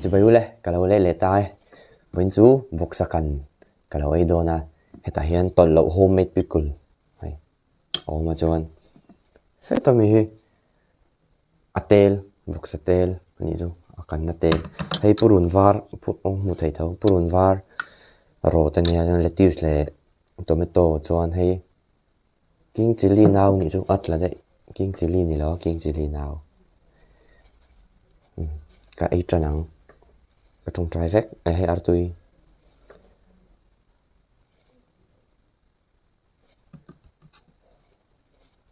Chibai ule, ka lo leh leh ta e. Vawiin chu vawksa kan ka lo ei dawn a, hetah hian tawlh loh homemade pickle hei a awm a chuan heta mi hi a tel vawksa tel a nih chu a kanna tel hei purun var hmuh theih tho purun var rawt a nia chuan lettuce leh tomato chuan hei King chilli nau nih chu a tla daih king chilli ni lo a king chilli nau ka ei tan ang ka tawngtai vek e hei artui.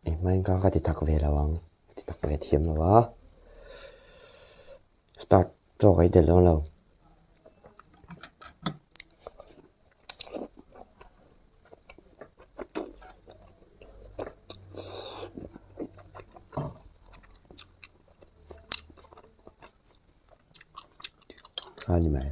Engmah in ka ka ti tak ve lo ang ka ti tak ve thiam lo a start chaw ka ei tel dawn lo. A ni mai.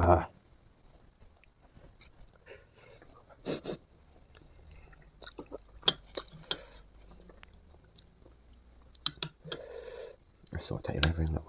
Ah. A sawh theih reng reng loh.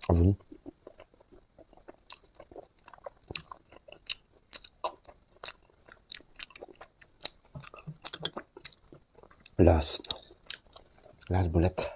A vung. Last. Last bullet.